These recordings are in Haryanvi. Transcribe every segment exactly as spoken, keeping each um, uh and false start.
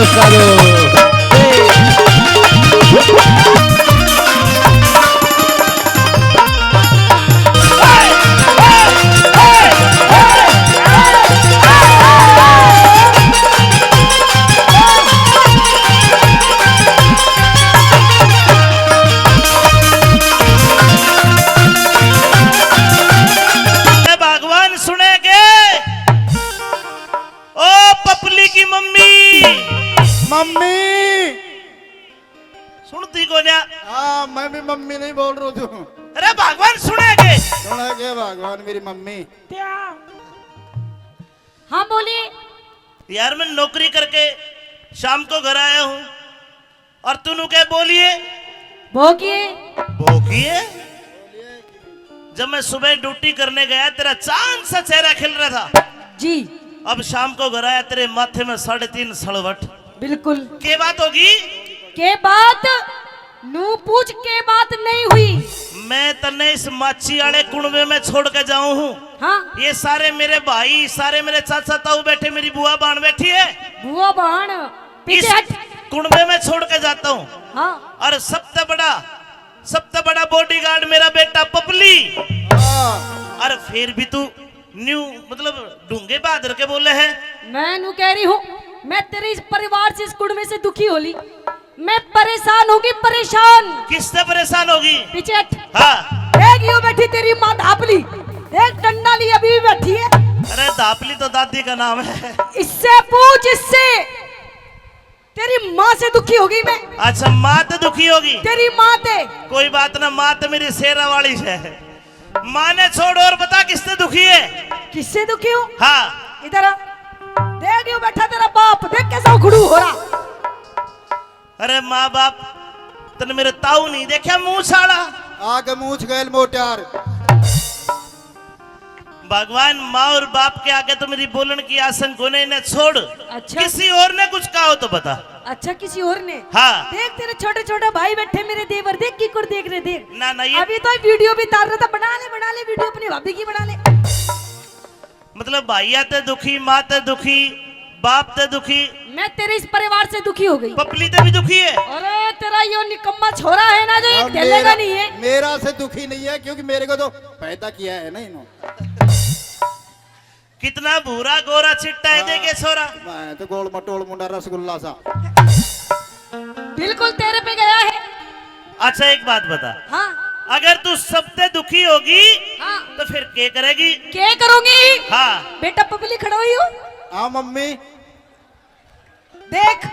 करो। भगवान सुने के। ओ पपली की मम्मी। मम्मी। सुनती कोन्या। हाँ, मैं भी मम्मी नहीं बोल रहा हूँ। अरे भगवान सुने के। सुने के भगवान मेरी मम्मी। हाँ, बोलिए। यार, मैं नौकरी करके शाम को घर आया हूँ और तू न्यू के बोलिए। भोगिए। भोगिए? जब मैं सुबह ड्यूटी करने गया, तेरा चांद सा चेहरा खिल रहा था। जी। अब शाम को घर आया, तेरे माथे में साढ़े तीन सलवट। बिल्कुल। के बात होगी? के बात? नू पूछ, के बात नहीं हुई? मैं तन्ने इस माची आले कुणबे में छोड़ के जाऊं हूँ। हाँ। ये सारे मेरे भाई, सारे मेरे चाचा ताऊ बैठे, मेरी बुआ बाण बैठी है। बुआ बाण, पीछे इस हट। कुणबे में छोड़ के जाता हूँ। हाँ। और सबसे बड़ा, सबसे बड़ा बॉडीगार्ड मेरा बेटा पपली। हाँ। और फिर भी तू न्यू, मतलब, ढूंगे बहादुर के बोले है। मैं न्यू कह रही हूँ, मैं तेरे इस परिवार से, इस कुणबे से दुखी हो ली। मैं परेशान होगी, परेशान। किससे परेशान होगी? पीछे हट। हाँ। देख, यो बैठी तेरी माँ धापली। देख, डंडा ली अभी भी बैठी है। अरे, धापली तो दादी का नाम है। इससे पूछ, इससे। तेरी माँ से दुखी होगी मैं। अच्छा, माँ ते दुखी होगी? तेरी माँ ते। कोई बात ना, माँ तो मेरी शेरा वाली है। माँ ने छोड़, और बता किससे दुखी है? किससे दुखी हूँ? हाँ। इधर आ। देख, यो बैठा तेरा बाप, देख कैसा उखड़ू हो रहा। अरे माँ बाप, तने मेरे ताऊ नहीं देखा, मूछ आला? आगे मूछ गैल मोट्यार। भगवान, माँ और बाप के आगे तो मेरी बोलण की आसन कोने, इन्हें छोड़। अच्छा। किसी और ने कुछ कहा हो तो बता। अच्छा, किसी और ने? हाँ। देख, तेरे छोटे छोटे भाई बैठे, मेरे देवर, देख की कुर देख रहे, देख। ना, ना, ये अभी तो वीडियो भी तार रहा था, बना ले, बना ले वीडियो, अपनी भाभी की बना ले। मतलब, भाइया ते दुखी, माँ ते दुखी, बाप ते दुखी। मैं तेरे इस परिवार से दुखी हो गई। पपली ते भी दुखी है। अरे, तेरा यो निकम्मा छोरा है ना, जो एक अब धेले का मेरा, नहीं है। मेरा से दुखी नहीं है, क्योंकि मेरे को तो पैदा किया है ना इन्होंने। कितना भूरा गोरा चिट्टा है, हाँ, देखे छोरा। मैं तो गोल मटोल मुंडा रसगुल्ला सा। बिल्कुल तेरे पे गया है। अच्छा, एक बात बता। हाँ। अगर तू सबसे दुखी होगी, हाँ। तो फिर के करेगी? के करूंगी? हाँ। बेटा पपली खड़ो ही हो। हाँ मम्मी। देख,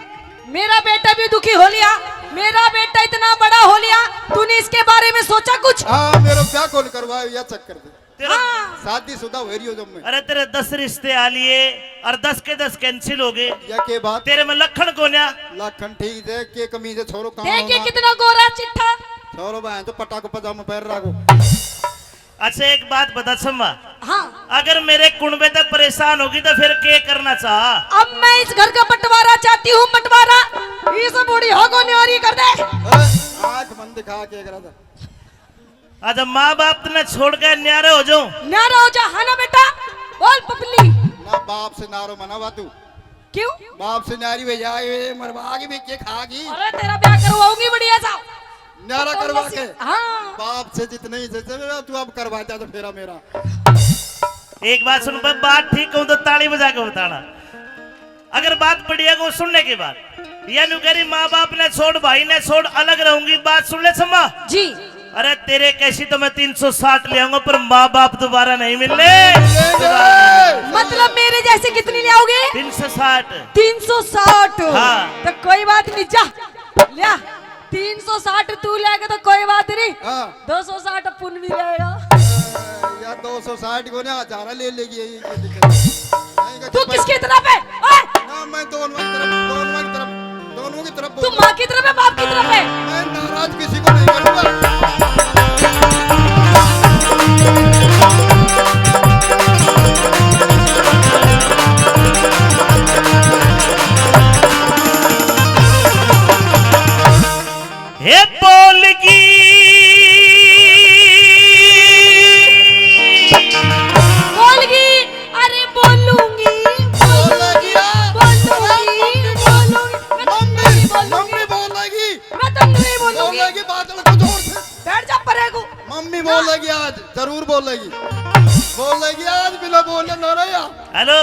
मेरा बेटा भी दुखी हो लिया, मेरा बेटा इतना बड़ा हो लिया, तूने इसके बारे में सोचा कुछ? हाँ, मेरा ब्याह कौन करवाया, या चक्कर दे। तेरा हाँ। शादीशुदा हो रही हो जब मैं। अरे, तेरे दस रिश्ते आ लिए और दस के दस कैंसिल हो गए। या के बात? तेरे में लखन कोन्या। लखन ठीक है, के कमी है छोरो, काम देख, ये होना। कितना गोरा चिट्ठा। छोरो बहन तो पटाको पजामा पहन रहा को। अच्छा, एक बात बता सम्मा। हाँ। अगर मेरे कुणबे तक परेशान होगी तो फिर के करना चाह? अब मैं इस घर का बंटवारा चाहती हूँ, बंटवारा। ये सब बूढ़ी हो को न्योरी कर दे। अरे, आंख मन दिखा के करा था। अच्छा, माँ बाप ने छोड़ के न्यारे हो जाऊं? न्यारा हो जा, है ना बेटा? बोल पपली। ना बाप से नारो मना वादू। क्यों? बाप से न्यारी हुई जाए, ये मरवा के भी के खागी। अरे, तेरा ब्याह करवाऊंगी बढ़िया सा। न्यारा तो करवा कैसे? के? हाँ। बाप से जितने ही जैसे तू अब करवा जा तो फेरा मेरा। एक बात सुन, मैं बात ठीक कहूँ तो ताली बजा के बताना। अगर बात बढ़िया को सुनने की बात, या न्यू कह रही, माँ बाप ने छोड़, भाई ने छोड़, अलग रहूंगी, बात सुन ले सम्मा। जी। अरे, तेरे कैसी तो मैं तीन सौ साठ ले आऊंगा, पर माँ बाप दोबारा नहीं मिलने। मतलब मेरे जैसे कितनी ले आओगे? तीन सौ साठ। तीन सौ साठ। हाँ। तो कोई बात नहीं, जा लिया। तीन सौ साठ तू लेके तो कोई बात नहीं। हाँ। दो सौ साठ पुन भी रहेगा। यार, दो सौ साठ को ना, हजारा ले लेगी, ये, ये दिक्कत है। नहीं, तू किसकी तरफ है? ओए! ना, मैं दोनों की तरफ, दोनों की तरफ, दोनों की तरफ तू बोल रहा हूँ। माँ की तरफ है, बाप की तरफ है? मैं नाराज किसी को नहीं करूँगा। हे बोलगी। बोलगी, अरे बोलूंगी, बोलूंगी, बोलूंगी, बोलूंगी। हेलो,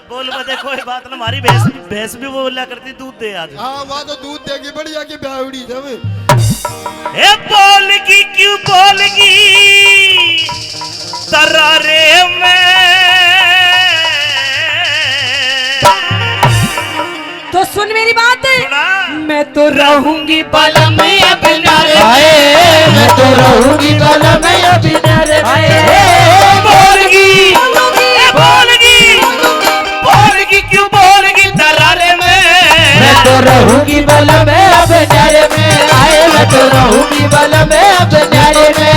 बोल बदे कोई बात ना, हमारी भैंस, भैंस भी बोला करती, दूध दे आज। हाँ, वह तो दूध देगी, बढ़िया की ब्यावड़ी जब। ए बोलगी क्यों बोलगी तरारे में। तो सुन मेरी बात। सुना। मैं तो रहूंगी बलम अब नारे। हाय, मैं तो रहूंगी बलम अब नारे। हाय, बोलगी, ए बोलगी, बोलगी क्यों बोलगी तरारे में। मैं तो रहूंगी बलम अब नारे में। हाय, मैं तो रहूंगी बलम अब नारे में।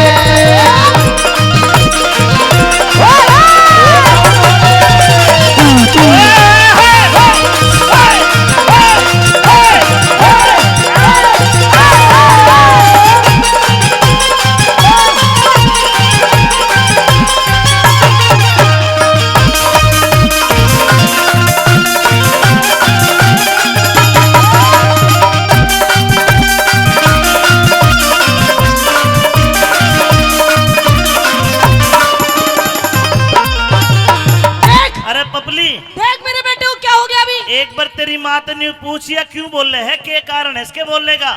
देख, अरे पपली, देख मेरे बेटे को क्या हो गया अभी। एक बार तेरी माँ तो नहीं पूछ या क्यों बोले है, के कारण है इसके बोलने का?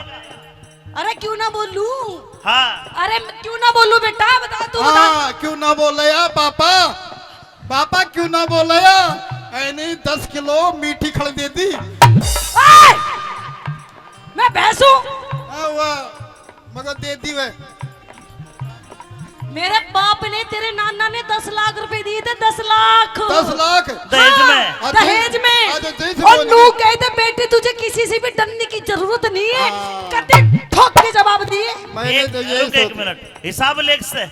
अरे क्यों ना बोलूं? हाँ। अरे क्यों ना बोलूं बेटा, बता तू, बता। हाँ, क्यों ना बोले या पापा? पापा क्यों ना बोले या? ऐ नहीं, दस किलो मीठी खल दे दी। ए! मैं भैंस हूँ? हाँ, वाह। मगर दे दी वह। मेरे बाप ने, तेरे नाना ने दस लाख रुपए दिए थे, दस लाख। दस लाख? दहेज में। हाँ, दहेज में। अच्छा, जैसे और बोल नू गए। कहते, "बेटी, तुझे किसी से भी डरने की जरूरत नहीं है।" हाँ। कदे ठोक के जवाब दिए। मैंने एक, तो यही रुक, एक सोचा। मिनट, हिसाब लिख से।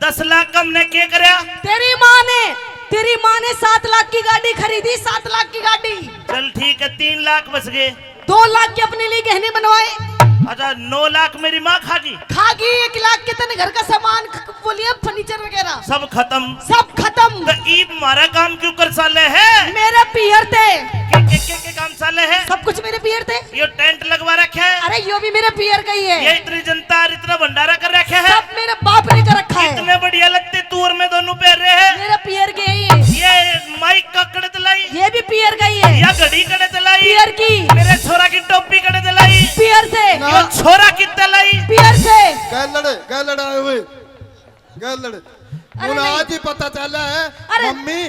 दस लाख का हमने के करया? तेरी माँ ने, तेरी माँ ने सात लाख की गाड़ी खरीदी, सात लाख की गाड़ी। चल ठीक है, तीन लाख बच गए। दो लाख के अपने लिए गहने बनवाए। अच्छा, नौ लाख मेरी माँ खा गई। खा गई। एक लाख के तने घर का सामान ख-, बोलिए, फर्नीचर वगैरह। सब खत्म। सब खत्म। तो ईब हमारा काम क्यों कर साले है? मेरे पीयर थे। के, के, के, के काम साले है? सब कुछ मेरे पीयर थे। यो टेंट लगवा रखे है। अरे, यो भी मेरे पीयर का ही है। ये इतनी जनता और इतना भंडारा कर रखे है। सब मेरे बाप ने कर रखा है। इतने बढ़िया लगते तू और मैं दोनों पहन रहे हैं। मेरे पीयर के ही है। ये माइक का कड़े तलाई। ये भी पीयर का ही है। या घड़ी कड़े तलाई। पीयर की। मेरे छोरा की टोपी कड़े तलाई। पीयर से। ना। यो छोरा कितना लाई। पीयर से। गैलड़, गैलड़ आए हुए। गैलड़। अरे उन्हें नहीं। आज ही पता चला है, अरे। मम्मी,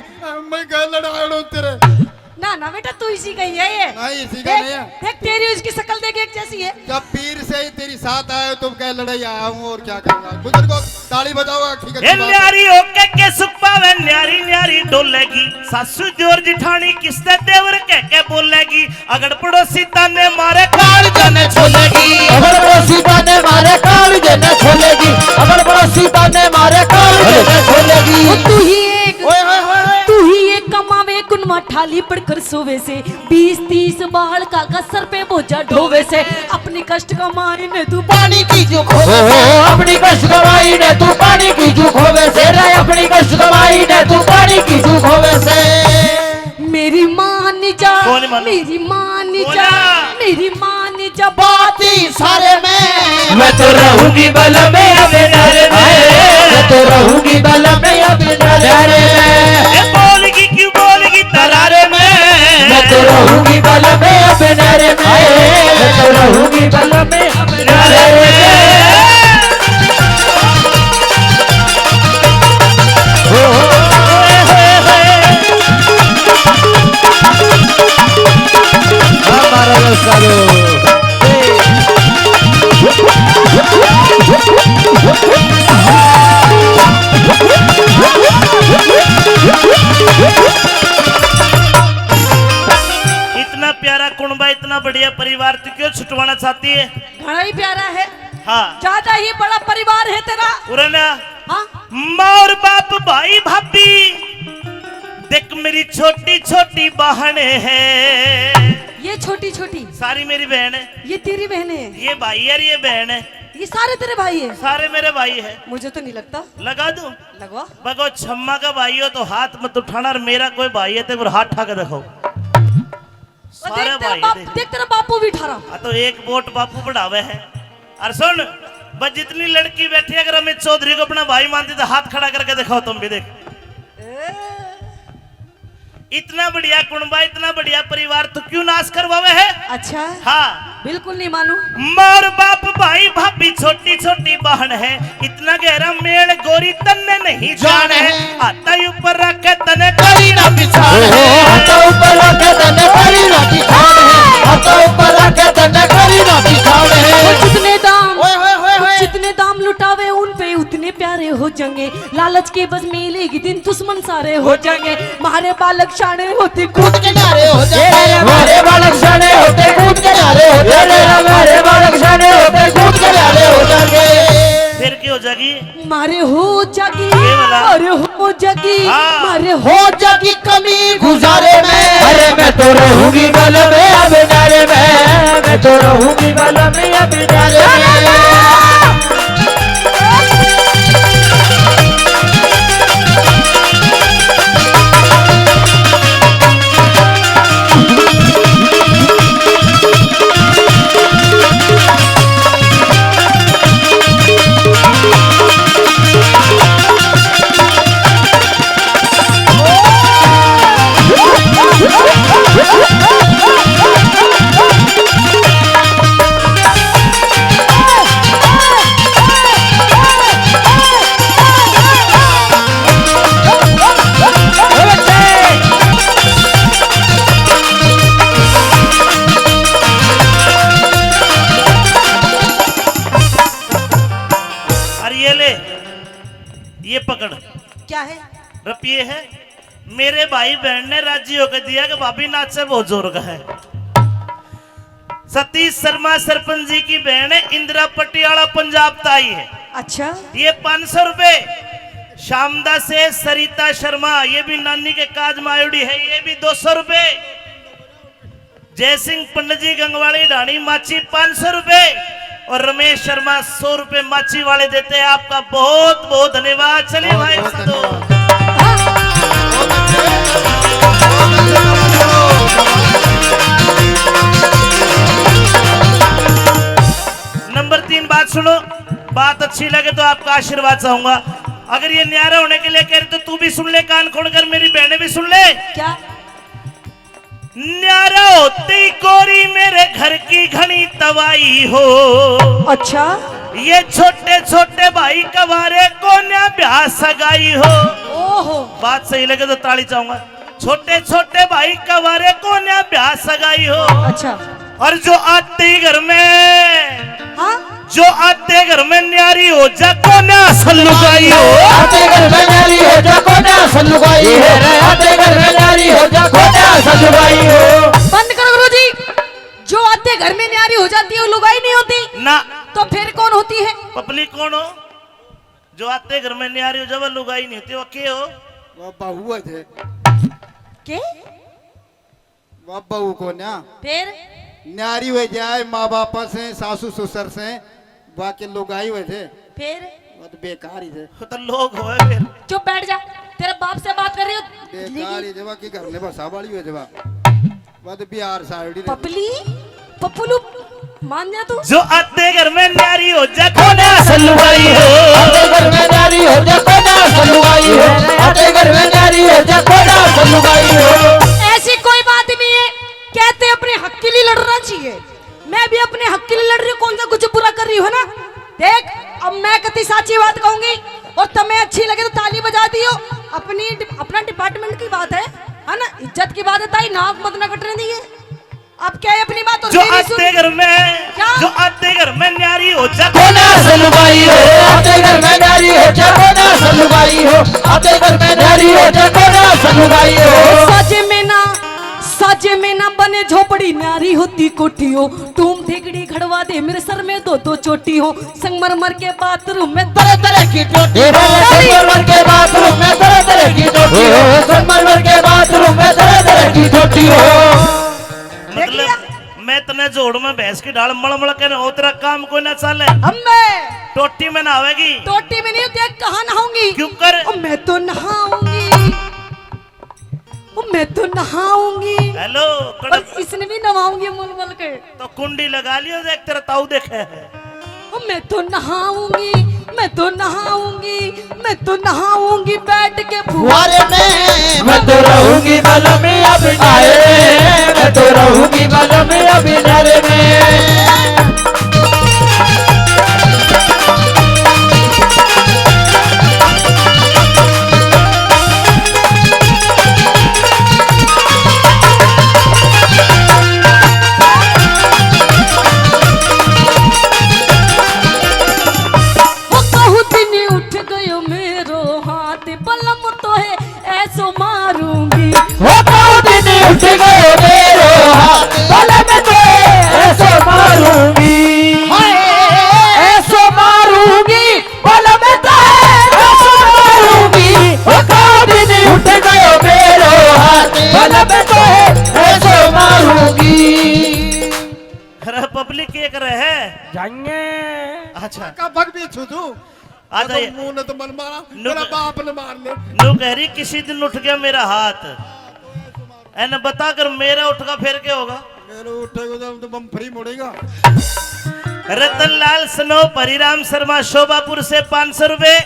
मैं गैलड़ आड़ो तेरे। ना, ना बेटा, तू इसी का ही है ये। नहीं, इसी का देख, नहीं है। देख, तेरी उसकी शक्ल देख, एक जैसी है। जब पीर से ही तेरी साथ आया तो गैलड़ ही आया हूँ, और क्या करूँगा? बुजुर्गों, ताली बजाओ, हकीकत ए की बात है। न्यारी होके के सुख पावे, न्यारी न्यारी डोलेगी। सासू जोर जिठानी किसते देवर कह के बोलेगी। अगड़ पड़ोसी ताने मारे काल जने छोलेगी। अगड़ पड़ोसी ताने मारे काल जने छोलेगी। अगड़ पड़ोसी ताने मारे काल जने छोलेगी। ओ तू ही एक, ओए, ओए, ओए, ओए। तू ही एक कमावे कुनमा ठाली पड़कर सोवे से, बीस तीस बालका का सर पे बोझा ढोवे से, अपनी कष्ट कमाई ने तू पानी की जो खोवे से। अपनी कष्ट कमाई ने तू पानी की जो खोवे से रे, अपनी कष्ट कमाई ने तू पानी की जो खोवे से। मेरी मान जा, कौन मान? मेरी मान जा, बोला। मेरी मान जा बात इशारे में। मैं तो रहूंगी बलम अब नारे में। मैं तो रहूंगी बलम अब नारे में। ये बोलगी क्यों बोलगी तरारे में। मैं तो रहूंगी बलम अब नारे में। मैं तो रहूंगी बलम अब नारे में। इतना प्यारा कुणबा, इतना बढ़िया परिवार, तू क्यों छुटवाना चाहती है? घणा ही प्यारा है। हाँ। ज्यादा ही बड़ा परिवार है तेरा। उरे ना। हाँ। माँ और बाप, भाई भाभी, देख मेरी छोटी छोटी बहन है। ये छोटी छोटी? सारी मेरी बहन है। ये तेरी बहन है? ये भाई है, ये बहन है। ये सारे तेरे भाई है? सारे मेरे भाई है। मुझे तो नहीं लगता। लगा दूं? लगवा। बगो छम्मा का भाई हो तो हाथ मत उठाना, और मेरा कोई भाई है तो एक बार हाथ उठा के दिखाओ। और सारे देख तेरा भाई बाप, देख। देख तेरा बापू भी उठा रहा। हाँ, तो एक वोट बापू बढ़ावे है। और सुन, बस जितनी लड़की बैठी है, अगर अमित चौधरी को अपना भाई मानती तो हाथ खड़ा करके दिखाओ तुम भी, देख। ए। इतना बढ़िया कुणबा, इतना बढ़िया परिवार, तू क्यों नाश करवावे है? अच्छा। हाँ। बिल्कुल नहीं मानू। मार बाप, भाई, भाभी, छोटी छोटी बहन है, इतना गहरा मेल गोरी तन्ने नहीं जान है। आता ही ऊपर रखे तने करी ना बिछान है। आता ऊपर रखे तने करी ना बिछान है। आता ऊपर रखे तने करी ना बिछान है। वो जितने दाम, ओए होए होए वो होए। जितने दाम लुटावे उन पे उतने प्यारे हो जाएंगे। लालच के बस में एक दिन दुश्मन सारे हो जाएंगे। मारे बालक शाणे होते कूद के न्यारे हो जाएंगे। मारे बालक शाणे होते कूद के न्यारे हो जाएंगे। मारे बालक शाणे होते कूद के न्यारे हो जाएंगे। फिर की हो जाएगी? मारे हो जागी, ये वाला। मारे हो जागी, हाँ। मारे हो जागी कमी गुजारे में। अरे मैं तो रहूंगी बल में अब नारे में, मैं तो रहूंगी बल में अब नारे में। अरे ये ले, ये पकड़। क्या है? रुपये है। मेरे भाई बहन ने राजी होकर दिया कि भाभी नाचे बहुत जोर का है। सतीश शर्मा सरपंच जी की बहन है, इंदिरा पटियाला पंजाब तै आई है। अच्छा। ये पाँच सौ रुपए। श्यामदा से सरिता शर्मा, ये भी नानी के काज में आयोड़ी है, ये भी दो सौ रुपए। जय सिंह पंडित जी गंगवाली ढाणी माची पाँच सौ रुपए और रमेश शर्मा सौ रुपए माची वाले देते हैं। आपका बहुत बहुत धन्यवाद। चलिए भाई साधो। नंबर तीन, बात सुनो, बात अच्छी लगे तो आपका आशीर्वाद चाहूंगा। अगर ये न्यारा होने के लिए कह रहे तो तू भी सुन ले, कान खोलकर मेरी बहनें भी सुन ले। क्या? न्यारा होते ही गोरी मेरे घर की घणी तबाही हो। अच्छा। ये छोटे छोटे भाई कवारे कोन्या ब्याह सगाई हो। ओहो। बात सही लगे तो ताली चाहूंगा। छोटे छोटे भाई कवारे कोन्या ब्याह सगाई हो। अच्छा। और जो आते ही घर में, हाँ? जो आते घर में न्यारी हो जा कोन्या सल्लुगाई हो। आते घर में न्यारी हो जा कोन्या सल्लुगाई हो। आते घर में न्यारी हो जा कोन्या सल्लुगाई हो। बंद करो गुरुजी। जो आते घर में न्यारी हो जाती है, वो लुगाई नहीं होती। ना। तो फिर कौन होती है? पपली कौन हो? जो आते घर में न्यारी हो जा, वो लुगाई नहीं होती, वो के हो? वो बहू है थे। के? वो बहू को ना। फिर? न्यारी हो जाए माँ बाप से, सासू ससुर से, बाकी लुगाई हो थे। फिर? वो तो बेकार ही थे। वो तो लोग हो फिर। चुप बैठ जा, तेरे बाप से बात कर रही हूँ। बेकार ही थे, बाकी घर में बसा वाली हो थे। वो तो बिहार साइड ही थे। पपली, पपलू, मान जा तू। जो आते घर में न्यारी हो जा कोन्या सल्लुगाई हो। आते घर में न्यारी हो जा कोन्या सल्लुगाई हो। आते घर में न्यारी हो जा कोन्या सल्लुगाई हो। ऐसी कोई बात नहीं है, कहते अपने हक के लिए लड़ना चाहिए। मैं भी अपने हक के लिए लड़ रही हूँ, कौन सा कुछ बुरा कर रही हूँ, है ना? देख, अब मैं कति साची बात कहूंगी और तुम्हें अच्छी लगे तो ताली बजा दियो। अपनी, अपना डिपार्टमेंट की बात है, है ना? इज्जत की बात है ताई, नाक मत ना कटने दिए। अब क्या है अपनी बात और जो मेरी सुन। आते घर में, क्या? जो आते घर में न्यारी हो जा कोन्या सल्लुगाई हो। आते घर में न्यारी हो जा कोन्या सल्लुगाई हो। आते घर में न्यारी हो जा कोन्या सल्लुगाई हो। साजे में ना, साजे में ना बने झोपड़ी, न्यारी होती कोठी हो। टूम ठेकड़ी खड़वा दे, मेरे सर में दो दो चोटी हो। संगमरमर के बाथरूम में तरह तरह की टोटी हो। संगमरमर के बाथरूम में तरह तरह की टोटी हो। संगमरमर के बाथरूम में तरह तरह की टोटी हो। देख लिया? मतलब, मैं तने जोड़ में भैंस की ढाल मल मल के ना, तेरा काम कोई ना चाले। अम्बे। टोटी में नहावेगी। टोटी में नहीं, देख कहाँ नहाऊंगी। क्यों कर? ओ, मैं तो नहाऊंगी। ओ, मैं तो नहाऊंगी। हेलो, और कड़क। इसने भी नहाऊंगी मल मल के। तो कुंडी लगा लियो, देख तेरा ताऊ देखे। ओ, मैं तो नहाऊंगी, मैं तो नहाऊंगी, मैं तो नहाऊंगी बैठ के फुहारे में। मैं तो रहूंगी बलम अभी नहरे में, मैं तो रहूंगी बलम अभी नहरे में। वो कहूँ दिन उठ गयो मेरो हाथ, बलम तो है ऐसो मारूंगी। वो कहूँ दिन उठ गयो मेरो हाथ, बलम तो है ऐसो मारूंगी। हाय, ऐसो मारूंगी, बलम तो है ऐसो मारूंगी। वो कहूँ दिन उठ गयो मेरो हाथ, बलम तो है ऐसो मारूंगी। अरे पब्लिक के करे है? जाएंगे। अच्छा। का भग भी छू तू। आ तो जाइए। मुंह ने तो मन मारा, नु मेरा क- बाप ने मार ले। नु कह रही, "किसी दिन उठ गया मेरा हाथ।" एने बता कर मेरा उठगा फिर क्या होगा? मेरे उठेगा जब तो बम फ्री मुड़ेगा। रतन लाल स्नो, हरिराम शर्मा शोभापुर से पाँच सौ रुपए,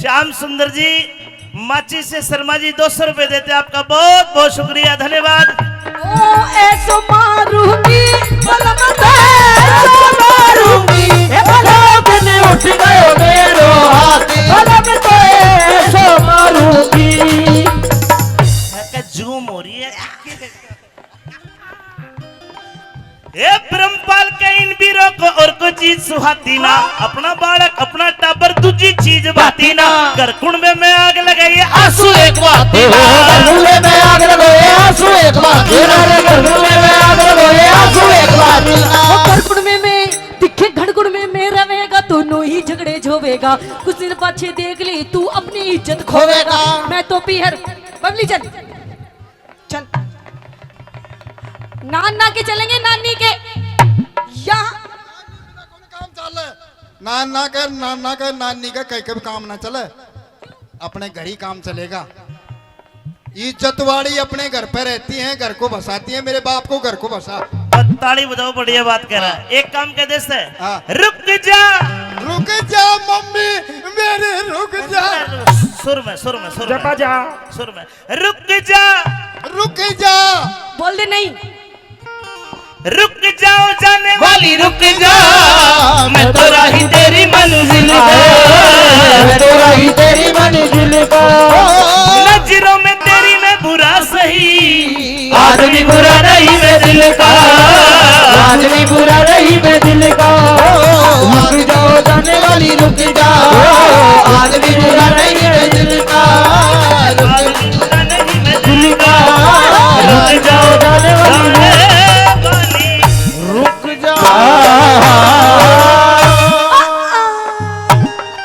श्याम सुंदर जी माची से शर्मा जी दो सौ रुपए देते, आपका बहुत बहुत शुक्रिया, धन्यवाद। ओ ऐसो मारूंगी, बलम तो ऐसो मारूंगी, ए बलम दिन उठ गयो मेरो हाथ, बलम तो ऐसो मारूंगी। क्या जूम हो रही है? ए ब्रह्मपाल के इन बीरों को और कोई चीज सुहाती ना, अपना बालक, अपना टाबर, दूजी चीज बाती ना। घर कुंड में मैं आग लगाई, आंसू एक बाती ना। घर कुंड में मैं आग लगाई, आंसू एक बाती ना। घर कुंड में मैं आग लगाई, आंसू एक बाती ना। ओ घर कुंड में मैं, तिखे घर कुंड में मैं रहेगा, दोनों ही झगड़े झोवेगा। कुछ दिन पाछे देख ले, तू अपनी इज्जत खोवेगा। मैं तो पीहर, बबली चल। चल। नाना के चलेंगे, नानी के। यहाँ। काम चल। नाना का, नाना का, नानी का कहीं का भी काम ना चले, अपने घर ही काम चलेगा। इज्जत वाली अपने घर पे रहती हैं, घर को बसाती हैं। मेरे बाप को घर को बसा। ताली बजाओ, बढ़िया बात कह रहा है। हाँ। एक काम कह दे से। हाँ। रुक जा। रुक जा मम्मी मेरे, रुक जा। सुर में, सुर में, सुर में। जपा जा। सुर में। रुक जा। रुक जा। बोल दे नहीं। रुक जाओ जाने वाली, रुक जा। मैं तो राही तेरी मंजिल का। मैं तो राही तेरी मंजिल का। नजरों में तेरी मैं बुरा सही, आदमी बुरा नहीं मैं दिल का। आदमी बुरा नहीं मैं दिल का। रुक जाओ जाने वाली, रुक जा। आदमी बुरा नहीं मैं दिल का। रुक दिल का। रुक जाओ जाने